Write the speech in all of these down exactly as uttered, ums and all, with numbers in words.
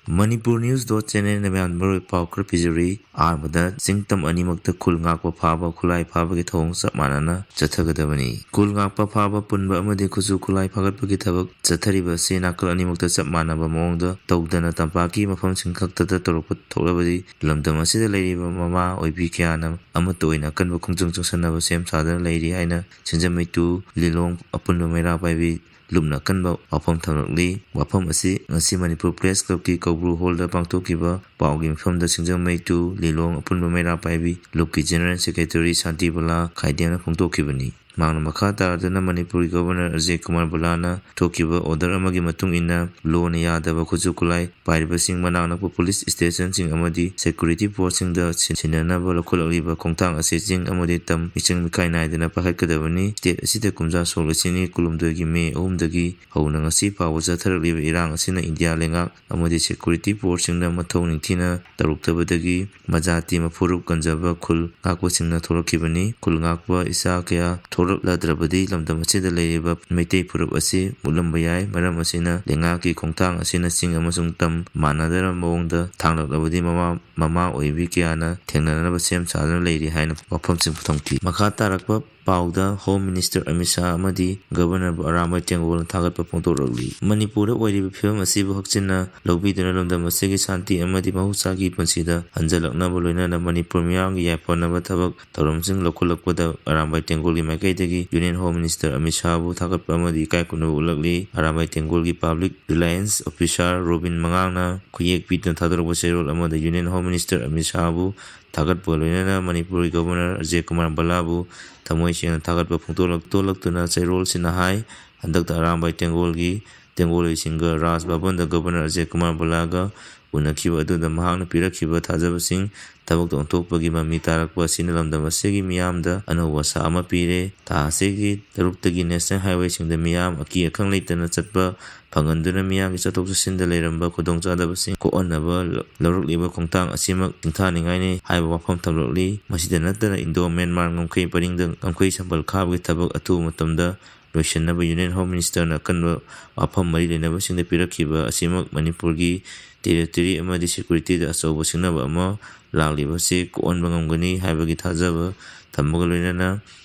Manipur News dot channel ꯅ ꯃꯌꯥꯝ ꯃꯔꯨ ꯄꯥꯎ ꯈꯔ ꯄꯤꯖꯔꯤ꯫ ꯑꯍꯥꯟꯕꯗ, ꯆꯤꯡ ꯇꯝ ꯑꯅꯤꯃꯛꯇ ꯈꯨꯜ ꯉꯥꯛꯄ ꯐꯥꯕ, ꯈꯨꯠꯂꯥꯏ ꯐꯥꯕꯒꯤ ꯊꯧꯑꯣꯡ ꯆꯞ ꯃꯥꯟꯅꯅ ꯆꯠꯊꯒꯗꯕꯅꯤ꯫ ꯈꯨꯜ ꯉꯥꯛꯄ ꯐꯥꯕ ꯄꯨꯟꯕ ꯑꯃꯗꯤ ꯈꯨꯠꯁꯨ ꯈꯨꯠꯂꯥꯏ ꯐꯥꯒꯠꯄꯒꯤ ꯊꯕꯛ ꯆꯠꯊꯔꯤꯕ ꯑꯁꯤ ꯅꯥꯀꯜ ꯑꯅꯤꯃꯛꯇ ꯆꯞ ꯃꯥꯟꯅꯕ ꯃꯑꯣꯡꯗ ꯇꯧꯗꯅ ꯇꯝꯄꯥꯛꯀꯤ ꯃꯐꯝꯁꯤꯡ ꯈꯛꯇꯗ ꯇꯧꯔꯛꯄ ꯊꯣꯛꯂꯕꯗꯤ ꯂꯝꯗꯝ ꯑꯁꯤꯗ ꯂꯩꯔꯤꯕ ꯃꯃꯥ ꯑꯣꯏꯕꯤ ꯀꯌꯥꯅ ꯑꯃꯠꯇ ꯑꯣꯏꯅ ꯑꯀꯟꯕ ꯈꯣꯡꯖꯪ ꯆꯪꯁꯟꯅꯕ ꯁꯦꯝ ꯁꯥꯗꯨꯅ ꯂꯩꯔꯤ ꯍꯥꯏꯅ ꯁꯤꯡꯖꯃꯩ ꯇꯨ ꯂꯤꯂꯣꯡ ꯑꯄꯨꯟꯕ ꯃꯩꯔꯥ ꯄꯥꯏꯕꯤ ꯂꯨꯞꯅ ꯑꯀꯟꯕ ꯋꯥꯐꯝ ꯊꯝꯂꯛꯂꯤ꯫ ꯋꯥꯐꯝ ꯑꯁꯤ ꯉꯁꯤ ꯃꯅꯤꯄꯨꯔ ꯄ꯭ꯔꯦꯁ ꯀ꯭ꯂꯕꯀꯤ ꯀꯧꯕ꯭ꯔꯨ ꯍꯣꯜꯗ ꯄꯥꯡꯊꯣꯛꯈꯤꯕ ꯄꯥꯎꯒꯤ ꯃꯤꯐꯝꯗ ꯁꯤꯡꯖꯃꯩ ꯇꯨ ꯂꯤꯂꯣꯡ ꯑꯄꯨꯟꯕ ꯃꯩꯔꯥ ꯄꯥꯏꯕꯤ ꯂꯨꯞꯀꯤ ꯖꯦꯅꯔꯦꯜ ꯁꯦꯀ꯭ꯔꯦꯇꯔꯤ ꯁꯥꯟꯇꯤꯕꯂꯥ ꯈꯥꯏꯗꯦꯝꯅ ꯐꯣꯡꯗꯣꯛꯈꯤꯕꯅꯤ꯫ ꯃꯍꯥꯛꯅ ꯃꯈꯥ ꯇꯥꯔꯗꯨꯅ ꯃꯅꯤꯄꯨꯔꯒꯤ ꯒꯣꯚꯔꯅꯔ ꯑꯖꯌ ꯀꯨꯃꯥꯔ ꯕꯂꯥꯅ ꯊꯣꯛꯈꯤꯕ ꯑꯣꯔꯗꯔ ꯑꯃꯒꯤ ꯃꯇꯨꯡ ꯏꯟꯅ ꯂꯣꯅ ꯌꯥꯗꯕ ꯈꯨꯠꯁꯨ ꯈꯨꯠꯂꯥꯏ ꯄꯥꯏꯔꯤꯕꯁꯤꯡ ꯃꯅꯥꯛ ꯅꯛꯄ ꯄꯨꯂꯤꯁ ꯁ꯭ꯇꯦꯁꯟꯁꯤꯡ ꯑꯃꯗꯤ ꯁꯦꯀ꯭ꯌꯨꯔꯤꯇꯤ ꯐꯣꯔꯁꯁꯤꯡꯗ ꯁꯤꯟꯅꯅꯕ ꯂꯧꯈꯠꯂꯛꯂꯤꯕ ꯈꯣꯡꯊꯥꯡ ꯑꯁꯤ ꯆꯤꯡ ꯑꯃꯗꯤ ꯇꯝ ꯃꯤꯆꯪ ꯃꯤꯈꯥꯏ ꯅꯥꯏꯗꯅ ꯄꯥꯏꯈꯠꯀꯗꯕꯅꯤ꯫ ꯁ꯭ꯇꯦꯠ ꯑꯁꯤꯗ ꯀꯨꯝꯖꯥ ꯁꯣꯛ ꯂꯤꯁꯤꯡ ꯑꯅꯤ ꯀꯨꯟꯍꯨꯝꯗꯣꯏꯒꯤ ꯃꯦ ꯑꯍꯨꯝꯗꯒꯤ ꯍꯧꯅ ꯉꯁꯤ ꯐꯥꯎꯕ ꯆꯠꯊꯔꯛꯂꯤꯕ ꯏꯔꯥꯡ ꯑꯁꯤꯅ ꯏꯟꯗꯤꯌꯥ ꯂꯩꯉꯥꯛ ꯑꯃꯗꯤ ꯁꯦꯀ꯭ꯌꯨꯔꯤꯇꯤ ꯐꯣꯔꯁꯁꯤꯡꯅ ꯃꯊꯧ ꯅꯤꯡꯊꯤꯅ ꯇꯧꯔꯛꯇꯕꯗꯒꯤ ꯃꯖꯥꯇꯤ ꯃꯐꯨꯔꯨꯞ ꯀꯟꯖꯕ ꯈꯨꯜ ꯉꯥꯛꯄꯁꯤꯡꯅ ꯊꯣꯛꯂꯛꯈꯤꯕꯅꯤ꯫ ꯈꯨꯜ ꯉꯥꯛꯄ ꯏꯆꯥ ꯀꯌꯥ ꯊꯣꯛꯂꯛꯂꯗ꯭ꯔꯕꯗꯤ ꯂꯝꯗꯝ ꯑꯁꯤꯗ ꯂꯩꯔꯤꯕ ꯃꯩꯇꯩ ꯐꯨꯔꯨꯞ ꯑꯁꯤ ꯃꯨꯠꯂꯝꯕ ꯌꯥꯏ꯫ ꯃꯔꯝ ꯑꯁꯤꯅ ꯂꯩꯉꯥꯛꯀꯤ ꯈꯣꯡꯊꯥꯡ ꯑꯁꯤꯅ ꯆꯤꯡ ꯑꯃꯁꯨꯡ ꯇꯝ ꯃꯥꯟꯅꯗꯕ ꯃꯑꯣꯡꯗ ꯊꯥꯡꯂꯛꯂꯕꯗꯤ ꯃꯃꯥ, ꯃꯃꯥ ꯑꯣꯏꯕꯤ ꯀꯌꯥꯅ ꯊꯦꯡꯅꯅꯕ ꯁꯦꯝ ꯁꯥꯗꯨꯅ ꯂꯩꯔꯤ ꯍꯥꯏꯅ ꯋꯥꯐꯝꯁꯤꯡ ꯐꯣꯡꯈꯤ꯫ ꯃꯈꯥ ꯇꯥꯔꯛꯄ ꯄꯥꯎꯗ ꯍꯣꯝ ꯃꯤꯅꯤꯁꯇꯔ ꯑꯃꯤꯠ ꯁꯥꯍ ꯑꯃꯗꯤ ꯒꯕꯔꯅꯔꯕꯨ ꯑꯔꯥꯝꯕꯥꯏ ꯇꯦꯡꯒꯣꯜꯅ ꯊꯥꯒꯠꯄ ꯐꯣꯡꯗꯣꯔꯛꯂꯤ꯫ ꯃꯅꯤꯄꯨꯔꯗ ꯑꯣꯏꯔꯤꯕ ꯐꯤꯕꯝ ꯑꯁꯤꯕꯨ ꯍꯛꯆꯤꯟꯅ ꯂꯧꯕꯤꯗꯨꯅ ꯂꯝꯗꯝ ꯑꯁꯤꯒꯤ ꯁꯥꯟꯇꯤ ꯑꯃꯗꯤ ꯃꯍꯧꯁꯥꯒꯤ ꯄꯨꯟꯁꯤꯗ ꯍꯟꯖꯤꯜꯂꯛꯅꯕ ꯂꯣꯏꯅꯅ ꯃꯅꯤꯄꯨꯔ ꯃꯤꯌꯥꯝꯒꯤ ꯌꯥꯏꯐꯅꯕ ꯊꯕꯛ ꯊꯧꯔꯝꯁꯤꯡ ꯂꯧꯈꯠꯂꯛꯄꯗ ꯑꯔꯥꯝꯕꯥꯏ ꯇꯦꯡꯒꯣꯜꯒꯤ ꯃꯥꯏꯀꯩꯗꯒꯤ ꯌꯨꯅꯤꯌꯟ ꯍꯣꯝ ꯃꯤꯅꯤꯁꯇꯔ ꯑꯃꯤꯠ ꯁꯥꯍꯕꯨ ꯊꯥꯒꯠꯄ ꯑꯃꯗꯤ ꯏꯀꯥꯏ ꯈꯨꯝꯅꯕ ꯎꯠꯂꯛꯂꯤ꯫ ꯑꯔꯥꯝꯕꯥꯏ ꯇꯦꯡꯒꯣꯜꯒꯤ ꯄꯕ꯭ꯂꯤꯛ ꯔꯤꯂꯥꯌꯟꯁ ꯑꯣꯐꯤꯁꯥꯔ ꯔꯣꯕꯤꯟ ꯃꯉꯥꯡꯅ ꯈꯨꯌꯦꯛ ꯄꯤꯗꯨꯅ ꯊꯥꯗꯣꯔꯛꯄ ꯆꯦꯔꯣꯜ ꯑꯃꯗ ꯌꯨꯅꯤꯌꯟ ꯍꯣꯝ ꯃꯤꯅꯤꯁꯇꯔ ꯑꯃꯤꯠ ꯁꯥꯍꯕꯨ ꯊꯥꯒꯠꯄꯒ ꯂꯣꯏꯅꯅ ꯃꯅꯤꯄꯨꯔꯒꯤ ꯒꯕꯔꯅꯔ ꯑꯖꯌ ꯀꯨꯃꯥꯔ ꯕꯂꯥꯕꯨ ꯊꯃꯣꯏ ꯁꯦꯡꯅ ꯊꯥꯒꯠꯄ ꯐꯣꯡꯗꯣꯛꯂꯛ-, ꯐꯣꯡꯗꯣꯛꯂꯛꯇꯨꯅ ꯆꯦꯔꯣꯜꯁꯤꯅ ꯍꯥꯏ, ꯍꯟꯗꯛꯇ ꯑꯔꯥꯝꯕꯥꯏ ꯇꯦꯡꯒꯣꯜꯒꯤ ꯇꯦꯡꯒꯣꯜꯂꯣꯏꯁꯤꯡꯒ ꯔꯥꯖ ꯚꯕꯟꯗ ꯒꯕꯔꯅꯔ ꯑꯖꯌ ꯀꯨꯃꯥꯔ ꯕꯂꯥꯒ ꯎꯅꯈꯤꯕ ꯑꯗꯨꯗ ꯃꯍꯥꯛꯅ ꯄꯤꯔꯛꯈꯤꯕ ꯊꯥꯖꯕꯁꯤꯡ ꯊꯕꯛꯇ ꯑꯣꯟꯊꯣꯛꯄꯒꯤ ꯃꯃꯤ ꯇꯥꯔꯛꯄ ꯑꯁꯤꯅ ꯂꯝꯗꯝ ꯑꯁꯤꯒꯤ ꯃꯤꯌꯥꯝꯗ ꯑꯅꯧꯕ ꯑꯁꯥ ꯑꯃ ꯄꯤꯔꯦ꯫ ꯊꯥ ꯑꯁꯤꯒꯤ ꯇꯔꯨꯛꯇꯒꯤ ꯅꯦꯁꯅꯦꯜ ꯍꯥꯏꯋꯦꯁꯤꯡꯗ ꯃꯤꯌꯥꯝ ꯑꯀꯤ ꯑꯈꯪ ꯂꯩꯇꯅ ꯆꯠꯄ ꯐꯪꯍꯟꯗꯨꯅ ꯃꯤꯌꯥꯝꯒꯤ ꯆꯠꯊꯣꯛ ꯆꯠꯁꯤꯟꯗ ꯂꯩꯔꯝꯕ ꯈꯨꯗꯣꯡꯆꯥꯗꯕꯁꯤꯡ ꯀꯣꯛꯍꯟꯅꯕ ꯂꯧꯔꯛꯂꯤꯕ ꯈꯣꯡꯊꯥꯡ ꯑꯁꯤꯃꯛ ꯁꯤꯡꯊꯥꯅꯤꯡꯉꯥꯏꯅꯤ ꯍꯥꯏꯕ ꯋꯥꯐꯝ ꯊꯝꯂꯛꯂꯤ꯫ ꯃꯁꯤꯗ ꯅꯠꯇꯅ ꯏꯟꯗꯣ ꯃ꯭ꯌꯥꯟꯃꯥꯔ ꯉꯝꯈꯩ ꯄꯔꯤꯡꯗ ꯉꯝꯈꯩ ꯁꯝꯕꯜ ꯈꯥꯕꯒꯤ ꯊꯕꯛ ꯑꯊꯨꯕ ꯃꯇꯝꯗ ꯂꯣꯏꯁꯤꯟꯅꯕ Union Home Ministerꯅ ꯑꯀꯟꯕ ꯋꯥꯐꯝ ꯃꯔꯤ ꯂꯩꯅꯕꯁꯤꯡꯗ ꯄꯤꯔꯛꯈꯤꯕ ꯑꯁꯤꯃꯛ ꯃꯅꯤꯄꯨꯔꯒꯤ territory ꯑꯃꯗꯤ securityꯗ ꯑꯆꯧꯕ ꯁꯤꯡꯅꯕ ꯑꯃ ꯂꯥꯛꯂꯤꯕꯁꯤ ꯀꯣꯛꯍꯟꯕ ꯉꯝꯒꯅꯤ ꯍꯥꯏꯕꯒꯤ ꯊꯥꯖꯕ ꯊꯝꯕꯒ ꯂꯣꯏꯅꯅ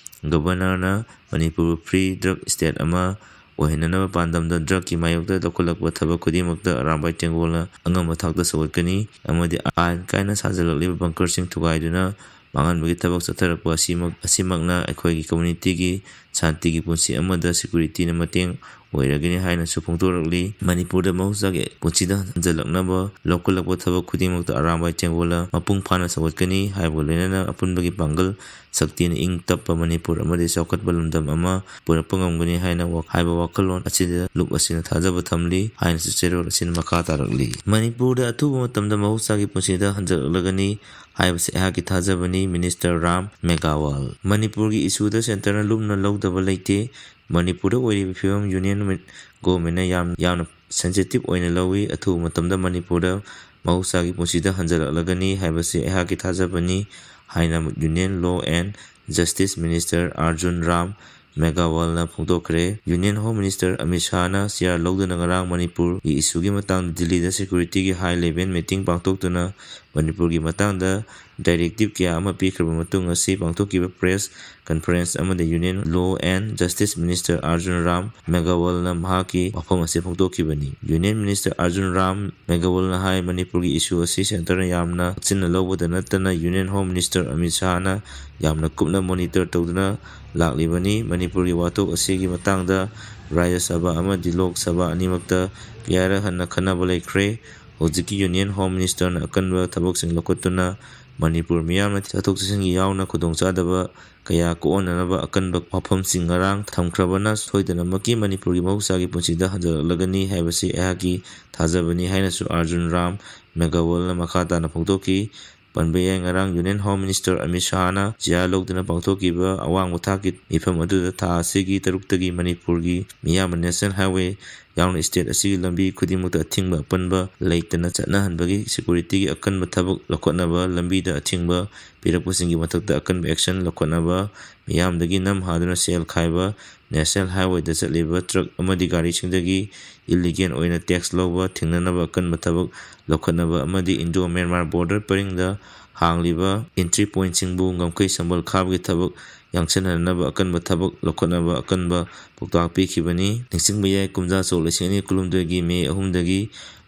Governorꯅ ꯃꯅꯤꯄꯨꯔꯕꯨ free drug state ꯑꯃ ꯑꯣꯏꯍꯟꯅꯅꯕ ꯄꯥꯟꯗꯝꯗ drugꯀꯤ ꯃꯥꯌꯣꯛꯇ ꯂꯧꯈꯠꯂꯛꯄ ꯊꯕꯛ ꯈꯨꯗꯤꯡꯃꯛꯇ ꯑꯔꯥꯝꯕꯥꯏ ꯇꯦꯡꯒꯣꯜꯅ ꯑꯉꯝꯕ ꯊꯥꯛꯇ ꯁꯧꯒꯠꯀꯅꯤ ꯑꯃꯗꯤ ꯑꯥꯏꯟ ꯀꯥꯏꯅ ꯁꯥꯖꯤꯜꯂꯛꯂꯤꯕ bunkerꯁꯤꯡ ꯊꯨꯒꯥꯏꯗꯨꯅ ꯃꯥꯡꯍꯟꯕꯒꯤ ꯊꯕꯛ ꯆꯠꯊꯔꯛꯄ ꯑꯁꯤꯃꯛ, ꯑꯁꯤꯃꯛꯅ ꯑꯩꯈꯣꯏꯒꯤ communityꯒꯤ ꯁꯥꯟꯇꯤꯒꯤ ꯄꯨꯟꯁꯤ ꯑꯃꯗ securityꯅ ꯃꯇꯦꯡ ꯑꯣꯏꯔꯒꯅꯤ ꯍꯥꯏꯅꯁꯨ ꯐꯣꯡꯗꯣꯔꯛꯂꯤ꯫ ꯃꯅꯤꯄꯨꯔꯗ ꯃꯍꯧꯁꯥꯒꯤ ꯄꯨꯟꯁꯤꯗ ꯍꯟꯖꯤꯜꯂꯛꯅꯕ ꯂꯧꯈꯠꯂꯛꯄ ꯊꯕꯛ ꯈꯨꯗꯤꯡꯃꯛꯇ ꯑꯔꯥꯝꯕꯥꯏ ꯇꯦꯡꯒꯣꯜꯅ ꯃꯄꯨꯡ ꯐꯥꯅ ꯁꯧꯒꯠꯀꯅꯤ ꯍꯥꯏꯕꯒ ꯂꯣꯏꯅꯅ ꯑꯄꯨꯟꯕꯒꯤ ꯄꯥꯡꯒꯜ ꯁꯛꯇꯤꯅ ꯏꯪ ꯇꯞꯄ ꯃꯅꯤꯄꯨꯔ ꯑꯃꯗꯤ ꯆꯥꯎꯈꯠꯄ ꯂꯝꯗꯝ ꯑꯃ ꯄꯨꯔꯛꯄ ꯉꯝꯒꯅꯤ ꯍꯥꯏꯅ ꯋꯥ-, ꯍꯥꯏꯕ ꯋꯥꯈꯜꯂꯣꯟ ꯑꯁꯤꯗ ꯂꯨꯞ ꯑꯁꯤꯅ ꯊꯥꯖꯕ ꯊꯝꯂꯤ ꯍꯥꯏꯅꯁꯨ ꯆꯦꯔꯣꯜ ꯑꯁꯤꯅ ꯃꯈꯥ ꯇꯥꯔꯛꯂꯤ꯫ ꯃꯅꯤꯄꯨꯔꯗ ꯑꯊꯨꯕ ꯃꯇꯝꯗ ꯃꯍꯧꯁꯥꯒꯤ ꯄꯨꯟꯁꯤꯗ ꯍꯟꯖꯤꯜꯂꯛꯂꯒꯅꯤ ꯍꯥꯏꯕꯁꯤ ꯑꯩꯍꯥꯛꯀꯤ ꯊꯥꯖꯕꯅꯤ, Minister ꯔꯥꯝ ꯃꯦꯘꯋꯥꯜ꯫ ꯃꯅꯤꯄꯨꯔꯒꯤ issueꯗ centreꯅ ꯂꯨꯝꯅ ꯂꯧꯗꯕ ꯂꯩꯇꯦ꯫ ꯃꯅꯤꯄꯨꯔꯗ ꯑꯣꯏꯔꯤꯕ ꯐꯤꯕꯝ Union Governmentꯅ ꯌꯥꯝ, ꯌꯥꯝꯅ sensitive ꯑꯣꯏꯅ ꯂꯧꯏ꯫ ꯑꯊꯨꯕ ꯃꯇꯝꯗ ꯃꯅꯤꯄꯨꯔꯗ ꯃꯍꯧꯁꯥꯒꯤ ꯄꯨꯟꯁꯤꯗ ꯍꯟꯖꯤꯜꯂꯛꯂꯒꯅꯤ ꯍꯥꯏꯕꯁꯤ ꯑꯩꯍꯥꯛꯀꯤ ꯊꯥꯖꯕꯅꯤ ꯍꯥꯏꯅ Union Law and Justice Minister Arjun Ram ꯃꯦꯘꯋꯥꯜꯅ ꯐꯣꯡꯗꯣꯛꯈ꯭ꯔꯦ꯫ Union Home Minister Amit ꯁꯥꯍꯅ chair ꯂꯧꯗꯨꯅ ꯉꯔꯥꯡ ꯃꯅꯤꯄꯨꯔꯒꯤ issueꯒꯤ ꯃꯇꯥꯡꯗ ꯗꯤꯜꯂꯤꯗ securityꯒꯤ high level meeting ꯄꯥꯡꯊꯣꯛꯇꯨꯅ ꯃꯅꯤꯄꯨꯔꯒꯤ ꯃꯇꯥꯡꯗ directive ꯀꯌꯥ ꯑꯃ ꯄꯤꯈ꯭ꯔꯕ ꯃꯇꯨꯡ ꯉꯁꯤ ꯄꯥꯡꯊꯣꯛꯈꯤꯕ press conference ꯑꯃꯗ Union Law and Justice Minister Arjun Ram ꯃꯦꯘꯋꯜꯅ ꯃꯍꯥꯛꯀꯤ ꯋꯥꯐꯝ ꯑꯁꯤ ꯐꯣꯡꯗꯣꯛꯈꯤꯕꯅꯤ꯫ Union Minister ꯑꯥꯔꯖꯨꯟ ꯔꯥꯝ ꯃꯦꯘꯋꯜꯅ ꯍꯥꯏ, ꯃꯅꯤꯄꯨꯔꯒꯤ issue ꯑꯁꯤ centreꯅ ꯌꯥꯝꯅ ꯆꯤꯟꯅ ꯂꯧꯕꯗ ꯅꯠꯇꯅ Union Home Minister ꯑꯃꯤꯠ ꯁꯥꯍꯅ ꯌꯥꯝꯅ ꯀꯨꯞꯅ monitor ꯇꯧꯗꯨꯅ ꯂꯥꯛꯂꯤꯕꯅꯤ꯫ ꯃꯅꯤꯄꯨꯔꯒꯤ ꯋꯥꯊꯣꯛ ꯑꯁꯤꯒꯤ ꯃꯇꯥꯡꯗ ꯔꯥꯖ꯭ꯌ ꯁꯚꯥ ꯑꯃꯗꯤ ꯂꯣꯛ ꯁꯚꯥ ꯑꯅꯤꯃꯛꯇ ꯀꯌꯥꯔꯛ ꯍꯟꯅ ꯈꯟꯅꯕ ꯂꯩꯈ꯭ꯔꯦ꯫ ꯍꯧꯖꯤꯛꯀꯤ Union Home Ministerꯅ ꯑꯀꯟꯕ ꯊꯕꯛꯁꯤꯡ ꯂꯧꯈꯠꯇꯨꯅ ꯃꯅꯤꯄꯨꯔ ꯃꯤꯌꯥꯝꯅ ꯆꯠꯊꯣꯛ ꯆꯠꯁꯤꯟꯒꯤ ꯌꯥꯎꯅ ꯈꯨꯗꯣꯡꯆꯥꯗꯕ ꯀꯌꯥ ꯀꯣꯛꯍꯟꯅꯅꯕ ꯑꯀꯟꯕ ꯋꯥꯐꯝꯁꯤꯡ ꯉꯔꯥꯡ ꯊꯝꯈ꯭ꯔꯕꯅ ꯁꯣꯏꯗꯅꯃꯛꯀꯤ ꯃꯅꯤꯄꯨꯔꯒꯤ ꯃꯍꯧꯁꯥꯒꯤ ꯄꯨꯟꯁꯤꯗ ꯍꯟꯖꯤꯜꯂꯛꯂꯒꯅꯤ ꯍꯥꯏꯕꯁꯤ ꯑꯩꯍꯥꯛꯀꯤ ꯊꯥꯖꯕꯅꯤ ꯍꯥꯏꯅꯁꯨ ꯑꯥꯔꯖꯨꯟ ꯔꯥꯝ ꯃꯦꯘꯋꯜꯅ ꯃꯈꯥ ꯇꯥꯅ ꯐꯣꯡꯗꯣꯛꯈꯤ꯫ ꯄꯟꯕ ꯌꯥꯏ, ꯉꯔꯥꯡ Union Home Minister Amit ꯁꯥꯍꯅ chair ꯂꯧꯗꯨꯅ ꯄꯥꯡꯊꯣꯛꯈꯤꯕ ꯑꯋꯥꯡꯕ ꯊꯥꯛꯀꯤ ꯃꯤꯐꯝ ꯑꯗꯨꯗ ꯊꯥ ꯑꯁꯤꯒꯤ ꯇꯔꯨꯛꯇꯒꯤ ꯃꯅꯤꯄꯨꯔꯒꯤ ꯃꯤꯌꯥꯝꯅ National Highway ꯌꯥꯎꯅ state ꯑꯁꯤꯒꯤ ꯂꯝꯕꯤ ꯈꯨꯗꯤꯡꯃꯛꯇ ꯑꯊꯤꯡꯕ ꯑꯄꯟꯕ ꯂꯩꯇꯅ ꯆꯠꯅꯍꯟꯕꯒꯤ securityꯒꯤ ꯑꯀꯟꯕ ꯊꯕꯛ ꯂꯧꯈꯠꯅꯕ, ꯂꯝꯕꯤꯗ ꯑꯊꯤꯡꯕ ꯄꯤꯔꯛꯄꯁꯤꯡꯒꯤ ꯃꯊꯛꯇ ꯑꯀꯟꯕ action ꯂꯧꯈꯠꯅꯕ, ꯃꯤꯌꯥꯝꯗꯒꯤ ꯅꯝ ꯍꯥꯗꯨꯅ ꯁꯦꯜ ꯈꯥꯏꯕ, national highwayꯗ ꯆꯠꯂꯤꯕ truck ꯑꯃꯗꯤ ꯒꯥꯔꯤꯁꯤꯡꯗꯒꯤ illegal ꯑꯣꯏꯅ tax ꯂꯧꯕ ꯊꯤꯡꯅꯅꯕ ꯑꯀꯟꯕ ꯊꯕꯛ ꯂꯧꯈꯠꯅꯕ ꯑꯃꯗꯤ Indo-Myanmar border ꯄꯔꯤꯡꯗ ꯍꯥꯡꯂꯤꯕ entry pointꯁꯤꯡꯕꯨ ꯉꯝꯈꯩ ꯁꯝꯕꯜ ꯈꯥꯕꯒꯤ ꯊꯕꯛ ꯌꯥꯡꯁꯤꯟꯍꯟꯅꯕ ꯑꯀꯟꯕ ꯊꯕꯛ ꯂꯧꯈꯠꯅꯕ ꯑꯀꯟꯕ ꯄꯥꯎꯇꯥꯛ ꯄꯤꯈꯤꯕꯅꯤ꯫ ꯅꯤꯡꯁꯤꯡꯕ ꯌꯥꯏ, ꯀꯨꯝꯖꯥ ꯁꯣꯛ ꯂꯤꯁꯤꯡ ꯑꯅꯤ ꯀꯨꯟꯍꯨꯝꯗꯣꯏꯒꯤ ꯃꯦ ꯑꯍꯨꯝꯗꯒꯤ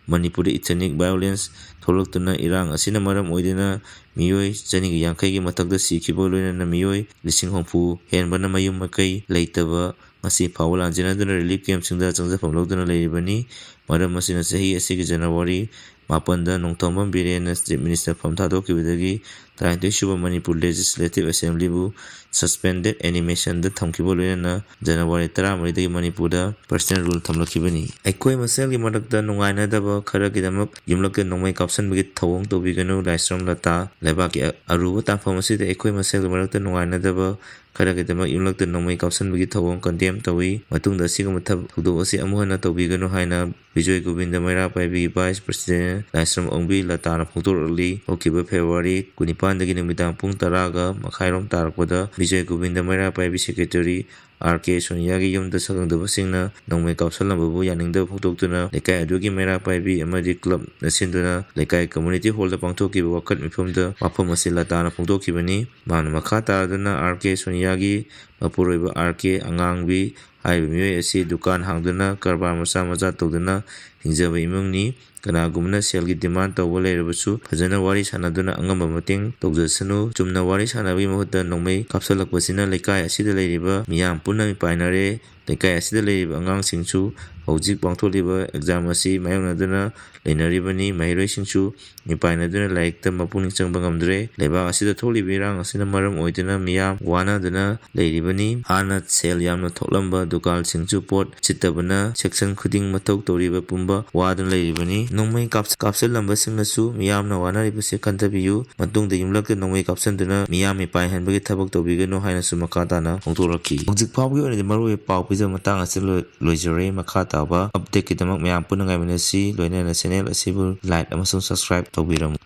ꯃꯅꯤꯄꯨꯔꯗ ethnic violence ꯊꯣꯛꯂꯛꯇꯨꯅ ꯏꯔꯥꯡ ꯑꯁꯤꯅ ꯃꯔꯝ ꯑꯣꯏꯗꯨꯅ ꯃꯤꯑꯣꯏ ꯆꯅꯤꯒ ꯌꯥꯡꯈꯩꯒꯤ ꯃꯊꯛꯇ ꯁꯤꯈꯤꯕ ꯂꯣꯏꯅꯅ ꯃꯤꯑꯣꯏ ꯂꯤꯁꯤꯡ ꯍꯨꯝꯐꯨ ꯍꯦꯟꯕꯅ ꯃꯌꯨꯝ ꯃꯀꯩ ꯂꯩꯇꯕ ꯉꯁꯤ ꯐꯥꯎꯕ ꯂꯥꯟꯖꯦꯟꯅꯗꯨꯅ relief campꯁꯤꯡꯗ ꯆꯪꯖꯐꯝ ꯂꯧꯗꯨꯅ ꯂꯩꯔꯤꯕꯅꯤ꯫ ꯃꯔꯝ ꯑꯁꯤꯅ ꯆꯍꯤ ꯑꯁꯤꯒꯤ ꯖꯅꯋꯥꯔꯤ ꯃꯥꯄꯟꯗ ꯅꯣꯡꯊꯣꯝꯕꯝ ꯕꯤꯔꯦꯟꯅ Chief Minister ꯐꯝ ꯊꯥꯗꯣꯛꯈꯤꯕꯗꯒꯤ ꯇꯔꯥꯅꯤꯊꯣꯏ ꯁꯨꯕ ꯃꯅꯤꯄꯨꯔ Legislative Assemblyꯕꯨ suspended animationꯗ ꯊꯝꯈꯤꯕ ꯂꯣꯏꯅꯅ ꯖꯅꯋꯥꯔꯤ ꯇꯔꯥꯃꯔꯤꯗꯒꯤ ꯃꯅꯤꯄꯨꯔꯗ personal rule ꯊꯝꯂꯛꯈꯤꯕꯅꯤ꯫ ꯑꯩꯈꯣꯏ ꯃꯁꯦꯜꯒꯤ ꯃꯔꯛꯇ ꯅꯨꯡꯉꯥꯏꯅꯗꯕ ꯈꯔꯒꯤꯗꯃꯛ ꯌꯨꯝꯂꯛꯇ ꯅꯣꯡꯃꯩ ꯀꯥꯞꯁꯤꯟꯕꯒꯤ ꯊꯧꯑꯣꯡ ꯇꯧꯕꯤꯒꯅꯨ꯫ ꯂꯥꯏꯁ꯭ꯔꯝ ꯂꯇꯥ ꯂꯩꯕꯥꯛꯀꯤ ꯑ-, ꯑꯔꯨꯕ ꯇꯥꯡꯐꯝ ꯑꯁꯤꯗ ꯑꯩꯈꯣꯏ ꯃꯁꯦꯜꯒꯤ ꯃꯔꯛꯇ ꯅꯨꯡꯉꯥꯏꯅꯗꯕ ꯈꯔꯒꯤꯗꯃꯛ ꯌꯨꯝꯂꯛꯇ ꯅꯣꯡꯃꯩ ꯀꯥꯞꯁꯤꯟꯕꯒꯤ ꯊꯧꯑꯣꯡ condemn ꯇꯧꯏ꯫ ꯃꯇꯨꯡꯗ ꯑꯁꯤꯒꯨꯝꯕ ꯊꯕ-, ꯊꯧꯗꯣꯛ ꯑꯁꯤ ꯑꯃꯨꯛ ꯍꯟꯅ ꯇꯧꯕꯤꯒꯅꯨ ꯍꯥꯏꯅ ꯕꯤꯖꯣꯏ ꯒꯣꯕꯤꯟꯗ ꯃꯩꯔꯥ ꯄꯥꯏꯕꯤ Vice President ꯂꯥꯏꯁ꯭ꯔꯝ ꯑꯣꯡꯕꯤ ꯂꯇꯥꯅ ꯐꯣꯡꯗꯣꯔꯛꯂꯤ꯫ ꯍꯧꯈꯤꯕ ꯐꯦꯕ꯭ꯔꯨꯋꯥꯔꯤ ꯀꯨꯟꯅꯤꯄꯥꯟꯗꯒꯤ ꯅꯨꯃꯤꯗꯥꯡ ꯄꯨꯡ ꯇꯔꯥꯒ ꯃꯈꯥꯏꯔꯣꯝ ꯇꯥꯔꯛꯄꯗ ꯕꯤꯖꯣꯏ ꯒꯣꯕꯤꯟꯗ ꯃꯩꯔꯥ ꯄꯥꯏꯕꯤ Secretary ꯑꯥꯔ ꯀꯦ ꯁꯣꯅꯤꯌꯥꯒꯤ ꯌꯨꯝꯗ ꯁꯛꯈꯪꯗꯕꯁꯤꯡꯅ ꯅꯣꯡꯃꯩ ꯀꯥꯞꯁꯤꯜꯂꯝꯕꯕꯨ ꯌꯥꯅꯤꯡꯗꯕ ꯐꯣꯡꯗꯣꯛꯇꯨꯅ ꯂꯩꯀꯥꯏ ꯑꯗꯨꯒꯤ ꯃꯩꯔꯥ ꯄꯥꯏꯕꯤ ꯑꯃꯗꯤ clubꯅ ꯁꯤꯟꯗꯨꯅ ꯂꯩꯀꯥꯏ community hallꯗ ꯄꯥꯡꯊꯣꯛꯈꯤꯕ ꯋꯥꯀꯠ ꯃꯤꯐꯝꯗ ꯋꯥꯐꯝ ꯑꯁꯤ ꯂꯇꯥꯅ ꯐꯣꯡꯗꯣꯛꯈꯤꯕꯅꯤ꯫ ꯃꯍꯥꯛꯅ ꯃꯈꯥ ꯇꯥꯔꯗꯨꯅ ꯑꯥꯔ ꯀꯦ ꯁꯣꯅꯤꯌꯥꯒꯤ ꯃꯄꯨꯔꯣꯏꯕ ꯑꯥꯔ ꯀꯦ ꯑꯉꯥꯡꯕꯤ ꯍꯥꯏꯔꯤꯕ ꯃꯤꯑꯣꯏ ꯑꯁꯤ ꯗꯨꯀꯥꯟ ꯍꯥꯡꯗꯨꯅ ꯀꯔꯕꯥꯔ ꯃꯆꯥ ꯃꯆꯥ ꯇꯧꯗꯨꯅ ꯍꯤꯡꯖꯕ ꯏꯃꯨꯡꯅꯤ꯫ ꯀꯅꯥꯒꯨꯝꯕꯅ ꯁꯦꯜꯒꯤ demand ꯇꯧꯕ ꯂꯩꯔꯕꯁꯨ ꯐꯖꯅ ꯋꯥꯔꯤ ꯁꯥꯟꯅꯗꯨꯅ ꯑꯉꯝꯕ ꯃꯇꯦꯡ ꯇꯧꯖꯁꯅꯨ꯫ ꯆꯨꯝꯅ ꯋꯥꯔꯤ ꯁꯥꯟꯅꯕꯒꯤ ꯃꯍꯨꯠꯇ ꯅꯣꯡꯃꯩ ꯀꯥꯞꯁꯤꯜꯂꯛꯄꯁꯤꯅ ꯂꯩꯀꯥꯏ ꯑꯁꯤꯗ ꯂꯩꯔꯤꯕ ꯃꯤꯌꯥꯝ ꯄꯨꯟꯅ ꯃꯤꯄꯥꯏꯅꯔꯦ꯫ ꯂꯩꯀꯥꯏ ꯑꯁꯤꯗ ꯂꯩꯔꯤꯕ ꯑꯉꯥꯡꯁꯤꯡꯁꯨ ꯍꯧꯖꯤꯛ ꯄꯥꯡꯊꯣꯛꯂꯤꯕ exam ꯑꯁꯤ ꯃꯥꯌꯣꯛꯅꯗꯨꯅ ꯂꯩꯅꯔꯤꯕꯅꯤ꯫ ꯃꯍꯩꯔꯣꯏꯁꯤꯡꯁꯨ ꯃꯤꯄꯥꯏꯅꯗꯨꯅ ꯂꯥꯏꯔꯤꯛꯇ ꯃꯄꯨꯛꯅꯤꯡ ꯆꯪꯕ ꯉꯝꯗ꯭ꯔꯦ꯫ ꯂꯩꯕꯥꯛ ꯑꯁꯤꯗ ꯊꯣꯛꯂꯤꯕ ꯏꯔꯥꯡ ꯑꯁꯤꯅ ꯃꯔꯝ ꯑꯣꯏꯗꯨꯅ ꯃꯤꯌꯥꯝ ꯋꯥꯅꯗꯨꯅ ꯂꯩꯔꯤꯕꯅꯤ꯫ ꯍꯥꯟꯅ ꯁꯦꯜ ꯌꯥꯝꯅ ꯊꯣꯛꯂꯝꯕ ꯗꯨꯀꯥꯟꯁꯤꯡꯁꯨ ꯄꯣꯠ ꯁꯤꯠꯇꯕꯅ section ꯈꯨꯗꯤꯡ ꯃꯊꯧ ꯇꯧꯔꯤꯕ ꯄꯨꯝꯕ ꯋꯥꯗꯨꯅ ꯂꯩꯔꯤꯕꯅꯤ꯫ ꯅꯣꯡꯃꯩ ꯀꯥꯞ-, ꯀꯥꯞꯁꯤꯜꯂꯝꯕꯁꯤꯡꯅꯁꯨ ꯃꯤꯌꯥꯝꯅ ꯋꯥꯅꯔꯤꯕꯁꯤ ꯈꯟꯊꯕꯤꯌꯨ꯫ ꯃꯇꯨꯡꯗ ꯌꯨꯝꯂꯛꯇ ꯅꯣꯡꯃꯩ ꯀꯥꯞꯁꯤꯟꯗꯨꯅ ꯃꯤꯌꯥꯝ ꯃꯤꯄꯥꯏꯍꯟꯕꯒꯤ ꯊꯕꯛ ꯇꯧꯕꯤꯒꯅꯨ ꯍꯥꯏꯅꯁꯨ ꯃꯈꯥ ꯇꯥꯅ ꯐꯣꯡꯗꯣꯔꯛꯈꯤ꯫ ꯍꯧꯖꯤꯛ ꯐꯥꯎꯕꯒꯤ ꯑꯣꯏꯅꯗꯤ ꯃꯔꯨꯑꯣꯏꯕ ꯄꯥꯎ ꯄꯤꯖꯕ ꯃꯇꯥꯡ ꯑꯁꯤꯗ ꯂꯣꯏ-, ꯂꯣꯏꯖꯔꯦ꯫ ꯃꯈꯥ ꯇꯥꯕ updateꯀꯤꯗꯃꯛ ꯃꯌꯥꯝ ꯄꯨꯟꯅ ꯉꯥꯏꯃꯤꯟꯅꯁꯤ꯫ ꯂꯣꯏꯅꯅ channel ꯑꯁꯤꯕꯨ like ꯑꯃꯁꯨꯡ subscribe ꯇꯧꯕꯤꯔꯝꯃꯨ꯫